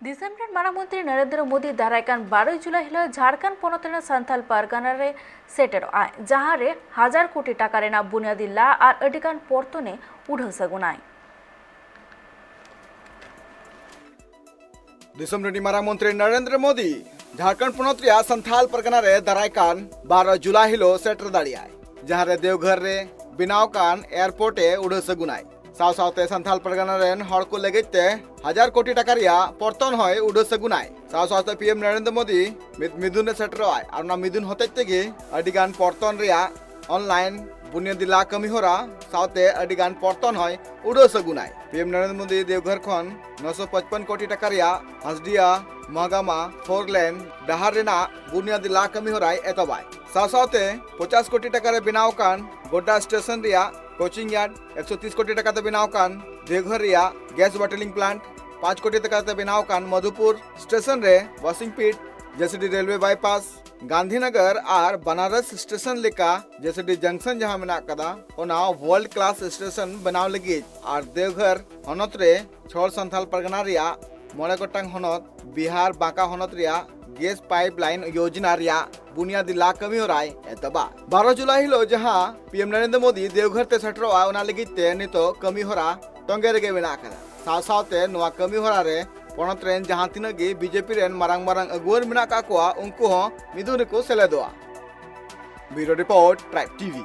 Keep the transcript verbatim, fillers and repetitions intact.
ᱫᱤᱥᱚᱢ ᱨᱮᱱ ᱢᱟᱨᱟᱝ ᱢᱚᱱᱛᱨᱤ ᱱᱚᱨᱮᱱᱫᱨᱚ ᱢᱳᱫᱤ ᱫᱟᱨᱟᱭ ᱠᱟᱱ ᱵᱟᱨᱚᱭ ᱡᱩᱞᱟᱭ ᱦᱤᱞᱳᱜ ᱡᱷᱟᱲᱠᱷᱚᱸᱰ ᱯᱚᱱᱚᱛ ᱨᱮᱱᱟᱜ ᱥᱟᱱᱛᱟᱞ ᱯᱟᱨᱜᱟᱱᱟ ᱨᱮ ᱥᱮᱴᱮᱨᱚᱜ ᱟᱭ, ᱡᱟᱦᱟᱸ ᱨᱮ ᱦᱟᱡᱟᱨ ᱠᱳᱴᱤ ᱴᱟᱠᱟ ᱨᱮᱱᱟᱜ ᱵᱩᱱᱭᱟᱫᱤ ᱞᱟ ᱟᱨ ᱟᱹᱰᱤ ᱜᱟᱱ ᱯᱚᱨᱛᱚᱱᱮ ᱩᱰᱷᱟᱹᱣ ᱥᱟᱹᱜᱩᱱᱟᱭ᱾ ᱫᱤᱥᱚᱢ ᱨᱤᱱᱤᱡ ᱢᱟᱨᱟᱝ ᱢᱚᱱᱛᱨᱤ ᱱᱚᱨᱮᱱᱫᱨᱚ ᱢᱳᱫᱤ ᱡᱷᱟᱲᱠᱷᱚᱸᱰ ᱯᱚᱱᱚᱛ ᱨᱮᱭᱟᱜ ᱥᱟᱱᱛᱷᱟᱞ ᱯᱟᱨᱜᱟᱱᱟ ᱨᱮ ᱫᱟᱨᱟᱭ ᱠᱟᱱ ᱵᱟᱨᱚ ᱡᱩᱞᱟᱭ ᱦᱤᱞᱳᱜ ᱥᱮᱴᱮᱨ ᱫᱟᱲᱮᱭᱟᱜᱼᱟᱭ, ᱡᱟᱦᱟᱸ ᱨᱮ ᱫᱮᱣᱜᱷᱚᱨ ᱨᱮ ᱵᱮᱱᱟᱣ ᱠᱟᱱ ᱮᱭᱟᱨᱯᱳᱨᱴ ᱮ ᱩᱰᱟᱹᱣ ᱥᱟᱹᱜᱩᱱᱟᱭ᱾ ᱥᱟᱶ ᱥᱟᱶᱛᱮ ᱥᱟᱱᱛᱷᱟᱞ ᱯᱟᱨᱜᱟᱱᱟ ᱨᱮᱱ ᱦᱚᱲ ᱠᱚ ᱞᱟᱹᱜᱤᱫ ᱛᱮ ᱦᱟᱡᱟᱨ ᱠᱳᱴᱤ ᱴᱟᱠᱟ ᱨᱮᱭᱟᱜ ᱯᱚᱨᱛᱚᱱ ᱦᱚᱸᱭ ᱩᱰᱟᱹᱣ ᱥᱟᱹᱜᱩᱱᱟᱭ᱾ ᱥᱟᱶ ᱥᱟᱶᱛᱮ ᱯᱤ ᱮᱢ ᱱᱚᱨᱮᱱᱫᱨᱚ ᱢᱳᱫᱤ ᱢᱤᱫ ᱢᱤᱫᱩᱱ ᱮ ᱥᱮᱴᱮᱨᱚᱜᱼᱟᱭ ᱟᱨ ᱚᱱᱟ ᱢᱤᱫᱩᱱ ᱦᱚᱛᱮᱡ ᱛᱮᱜᱮ ᱟᱹᱰᱤ ᱜᱟᱱ ᱯᱚᱨᱛᱚᱱ ᱨᱮᱭᱟᱜ ᱚᱱᱞᱟᱭᱤᱱ ᱵᱩᱱᱭᱟᱫᱤ ᱞᱟ ᱠᱟᱹᱢᱤ ᱦᱚᱨᱟ ᱥᱟᱶᱛᱮ ᱟᱹᱰᱤ ᱜᱟᱱ ᱯᱚᱨᱛᱚᱱ ᱦᱚᱸᱭ ᱩᱰᱟᱹᱣ ᱥᱟᱹᱜᱩᱱᱟᱭ᱾ ᱯᱤ ᱮᱢ ᱱᱚᱨᱮᱱᱫᱨᱚ ᱢᱳᱫᱤ ᱫᱮᱣᱜᱷᱚᱨ ᱠᱷᱚᱱ ᱱᱚᱥᱚ ᱯᱚᱪᱯᱚᱱ ᱠᱳᱴᱤ ᱴᱟᱠᱟ ᱨᱮᱭᱟᱜ ᱦᱟᱥᱰᱤᱭᱟ ᱢᱚᱦᱟᱜᱟᱢᱟ ᱯᱷᱳᱨ ᱞᱮᱱ ᱰᱟᱦᱟᱨ ᱨᱮᱱᱟᱜ ᱵᱩᱱᱭᱟᱫᱤ ᱞᱟ ᱠᱟᱹᱢᱤ ᱦᱚᱨᱟᱭ ᱮᱛᱚᱦᱚᱵᱟᱭ᱾ ᱥᱟᱶ ᱥᱟᱶᱛᱮ ᱯᱚᱪᱟᱥ ᱠᱳᱴᱤ ᱴᱟᱠᱟ ᱨᱮ ᱵᱮᱱᱟᱣ ᱟᱠᱟᱱ ᱜᱳᱰᱰᱟ ᱥᱴᱮᱥᱚᱱ ᱨᱮᱭᱟᱜ ᱠᱳᱪᱤᱝ ᱭᱟᱨᱰ, ᱮᱠᱥᱚ ᱛᱤᱥ ᱠᱳᱴᱤ ᱴᱟᱠᱟ ᱛᱮ ᱵᱮᱱᱟᱣ ᱟᱠᱟᱱ ᱫᱮᱣᱜᱷᱚᱨ ᱨᱮᱭᱟᱜ ᱜᱮᱥ ᱵᱚᱴᱞᱤᱝ ᱯᱞᱟᱱᱴ, ᱯᱟᱸᱪ ᱠᱳᱴᱤ ᱴᱟᱠᱟ ᱛᱮ ᱵᱮᱱᱟᱣ ᱟᱠᱟᱱ ᱢᱚᱫᱷᱩᱯᱩᱨ ᱥᱴᱮᱥᱚᱱ ᱨᱮ ᱣᱟᱥᱤᱝ ᱯᱤᱴ, ᱡᱮᱥᱤᱰᱤ ᱨᱮᱞᱣᱮ ᱵᱟᱭᱯᱟᱥ, ᱜᱟᱱᱫᱷᱤᱱᱚᱜᱚᱨ ᱟᱨ ᱵᱟᱱᱟᱨᱚᱥ ᱥᱴᱮᱥᱚᱱ ᱞᱮᱠᱟ ᱡᱮᱥᱤᱰᱤ ᱡᱚᱝᱥᱚᱱ ᱡᱟᱦᱟᱸ ᱢᱮᱱᱟᱜ ᱟᱠᱟᱫᱟ, ᱚᱱᱟ ᱣᱟᱨᱞᱰ ᱠᱞᱟᱥ ᱥᱴᱮᱥᱚᱱ ᱵᱮᱱᱟᱣ ᱞᱟᱹᱜᱤᱫ ᱟᱨ ᱫᱮᱣᱜᱷᱚᱨ ᱦᱚᱱᱚᱛ ᱨᱮ ᱪᱷᱚᱲ ᱥᱟᱱᱛᱷᱟᱞ ᱯᱟᱨᱜᱟᱱᱟ ᱨᱮᱭᱟᱜ ᱢᱚᱬᱮ ᱜᱚᱴᱟᱝ ᱦᱚᱱᱚᱛ ᱵᱤᱦᱟᱨ ᱵᱟᱸᱠᱟ ᱦᱚᱱᱚᱛ ᱨᱮᱭᱟᱜ ᱜᱮᱥ ᱯᱟᱭᱤᱯ ᱞᱟᱭᱤᱱ ᱭᱳᱡᱽᱱᱟ ᱨᱮᱭᱟᱜ ᱵᱩᱱᱭᱟᱫᱤ ᱞᱟ ᱠᱟᱹᱢᱤ ᱦᱚᱨᱟᱭ ᱮᱛᱚᱦᱚᱵᱟ᱾ ᱵᱟᱨᱚ ᱡᱩᱞᱟᱭ ᱦᱤᱞᱳᱜ ᱡᱟᱦᱟᱸ ᱯᱤ ᱮᱢ ᱱᱚᱨᱮᱱᱫᱨᱚ ᱢᱳᱫᱤ ᱫᱮᱣᱜᱷᱚᱨ ᱛᱮ ᱥᱮᱴᱮᱨᱚᱜᱼᱟ, ᱚᱱᱟ ᱞᱟᱹᱜᱤᱫ ᱛᱮ ᱱᱤᱛᱚᱜ ᱠᱟᱹᱢᱤ ᱦᱚᱨᱟ ᱛᱚᱸᱜᱮ ᱨᱮᱜᱮ ᱢᱮᱱᱟᱜ ᱟᱠᱟᱫᱟ᱾ ᱥᱟᱶ ᱥᱟᱶᱛᱮ ᱱᱚᱣᱟ ᱠᱟᱹᱢᱤ ᱦᱚᱨᱟ ᱨᱮ ᱯᱚᱱᱚᱛ ᱨᱮᱱ ᱡᱟᱦᱟᱸ ᱛᱤᱱᱟᱹᱜ ᱜᱮ ᱵᱤᱡᱮᱯᱤ ᱨᱮᱱ ᱢᱟᱨᱟᱝ ᱢᱟᱨᱟᱝ ᱟᱹᱜᱩᱣᱟᱹᱱ ᱢᱮᱱᱟᱜ ᱟᱠᱟᱫ ᱠᱚᱣᱟ, ᱩᱱᱠᱩ ᱦᱚᱸ ᱢᱤᱫᱩᱱ ᱨᱮᱠᱚ ᱥᱮᱞᱮᱫᱚᱜᱼᱟ᱾ ᱵᱤᱭᱩᱨᱳ ᱨᱤᱯᱳᱨᱴ, ᱴᱨᱟᱭᱤᱵᱽ ᱴᱤᱵᱷᱤ᱾